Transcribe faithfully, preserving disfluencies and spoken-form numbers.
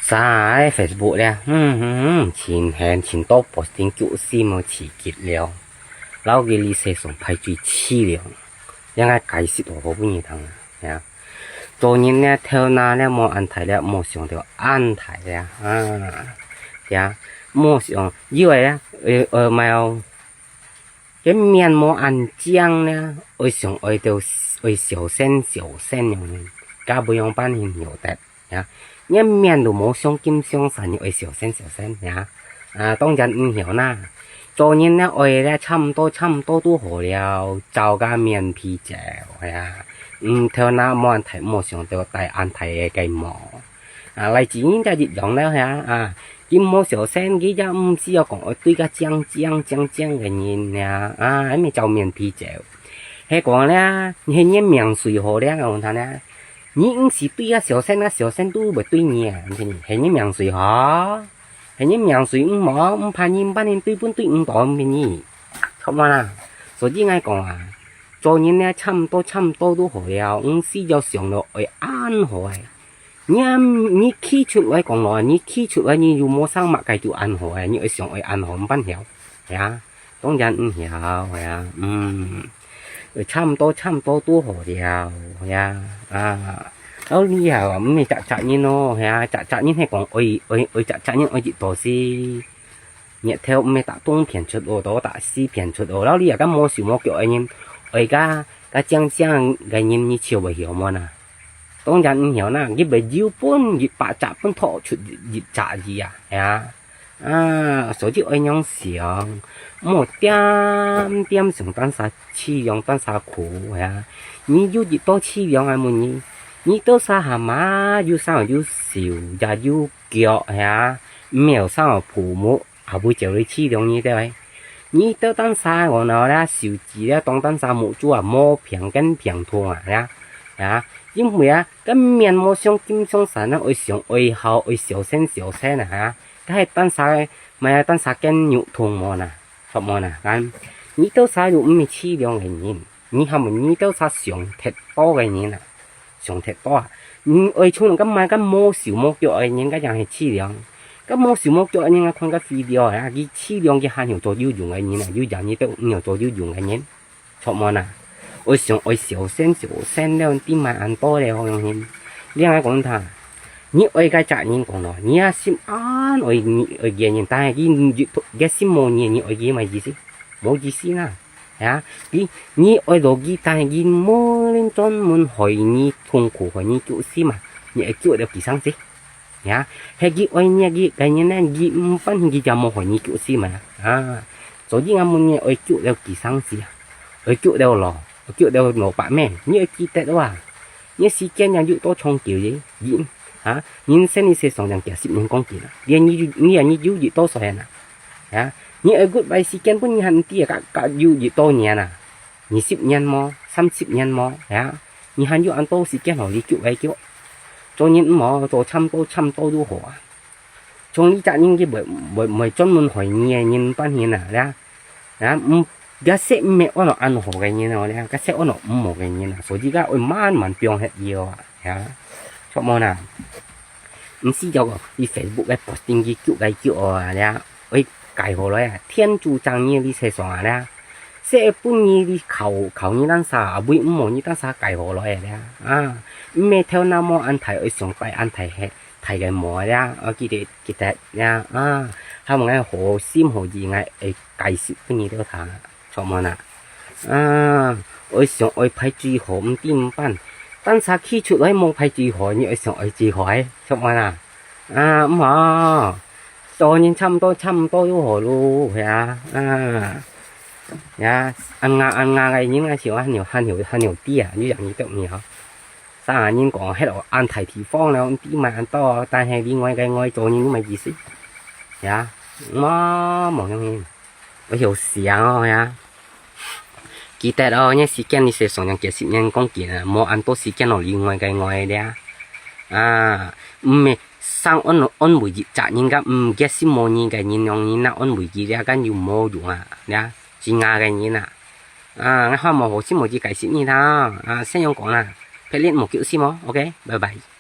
在Facebook咧，嗯，嗯，嗯，盡興，盡多posting，就係無刺激了。摎佢理性上排隊試了，應該解釋好好分你聽啊，呀。做人咧，頭那咧，莫恁大咧，莫想到恁大咧，啊，呀，莫想，以為咧，呃，呃，沒有， 个面無恁靚呢，愛想愛到，愛小心小心樣呢，該會樣般形曉得呀？你面都無相金相煞，你愛小心小心呀！啊，當然毋曉啦。做人呢，愛咧差毋多差毋多都好了，照該面皮走呀。嗯，頭那莫恁大，莫想到戴恁大个个帽。 啊，例子人家一樣了呀，啊，佢無小心，佢也毋需要講愛對个靚靚靚靚个人呀，啊，還無照面皮走。係講咧，你係你命水好咧，我講他咧，你毋係對个小心，該小心都會對你啊，你係你命水好，係你命水毋好，毋怕人，毋怕人對分對毋到，毋怕你，著無啦？所以𠊎講啊，做人咧，差毋多差毋多都好了，毋需要想到愛恁好个。 你，你企出來講咯，你企出來，你又無生麼个就恁好个，你愛想愛恁好，毋辦曉，係啊，當然毋曉，係啊，嗯，差毋多，差毋多都好了，係啊，啊，摎你啊，毋係隻隻人咯，係啊，隻隻人係講愛，愛，愛隻隻人愛幾多時，日頭毋係打東片出哦，到打西片出哦，摎你啊，該無手無腳个人，愛該，該靚靚个人，你笑會曉無啊？ 當然毋曉啦，佢會有分一百隻分拖出一隻字啊，係啊。啊，所以愛仰想，莫恬恬想單儕淒涼單儕苦，係啊。你有幾多淒涼啊，問你，你兜儕下嘛，有生有瘦，也有腳，係啊，毋曉生父母， 阿會照你試量你兜欸。你兜單儕𠊎腦啦，手指啦，當單儕目珠啊，無平跟平痛啊，呀，呀，因為啊，該面無相金相煞啊，愛想愛好，愛小心小心啊，哈，該係單儕，買啊單儕跟肉痛無啦，著無啦，kan？你兜儕又毋係試量个人。 你還問你兜儕想忒多个人啊，想忒多啊！你愛像該麼个無手無腳个人，該樣係試量。該無手無腳个人啊，看該video啊，佢試量佢還有做有用个人啊，有影你兜毋曉做有用个人，著無啊？愛想愛小心小心了，知買恁多了，樣形。你愛講他，你愛該隻人講咯，你啊心恁愛你愛个人，但係佢佢个心無你，你愛佢麼意思？無意思啦。 呀，佢，你愛落佢，但係佢無能專門害你痛苦，害你救死嘛，你愛救了幾生死？呀，係佢愛你，佢个人呢，佢毋辦，佢就無害你救死嘛。啊，所以𠊎問你，愛救了幾生死啊？愛救了咯，愛救了老百命，你愛記得哇。你時間也有多長久耶？你，啊，人生你世上人幾十年講緊啊，連你，你也你有幾多歲啊？ 呀，你愛goodbye時間分你還毋知啊，該，該有幾多年啊？二十年無，三十年無，呀，你還有恁多時間好你救來救。做人毋好做差毋多，差毋多就好啊。像你隻人佢會，會，會專門害你个人半天啊，呀，呀，毋，該世毋係安到恁好个人哦，呀，該世安到毋好个人啊，所以該愛慢慢放忒佢哦，呀，著無啊？ 毋係叫佢Facebook个posting佢救个救哦，呀，愛改好來啊！天主降你哩世上啊，呀，世分你哩靠，靠你單儕，啊，為毋好你單儕改好來啊，呀，啊，毋係頭那毛恁大，愛想戴恁大个，大个毛啊，呀，啊，記得，記得，呀，啊，還有𠊎好心好意，𠊎會解釋分你兜聽。 著無啊？啊，愛想愛排最好，毋知毋辦。單儕企出來無排最好，你愛想愛最好欸，著無啊？啊，毋好。做人差毋多，差毋多就好咯，係啊，啊，呀，恁樣，恁樣个人啊，就還有，還有，還有啲啊，你樣你得你好。啥人講，迄度恁大地方了，毋知買恁多，但係另外个外做人乜意思，呀，無，無用个。 我有想哦呀。記得哦，你時間你世上人幾十年講緊啊，無恁多時間哦，另外个外了。啊，毋係生安，安慰一隻人家，毋，幾十毛人个人，用人那安慰佢了，該又無用啊，了，自家个人啊。啊，𠊎好無好心無去解釋你啦，啊，先用講啦，別人無救心哦，OK，拜拜。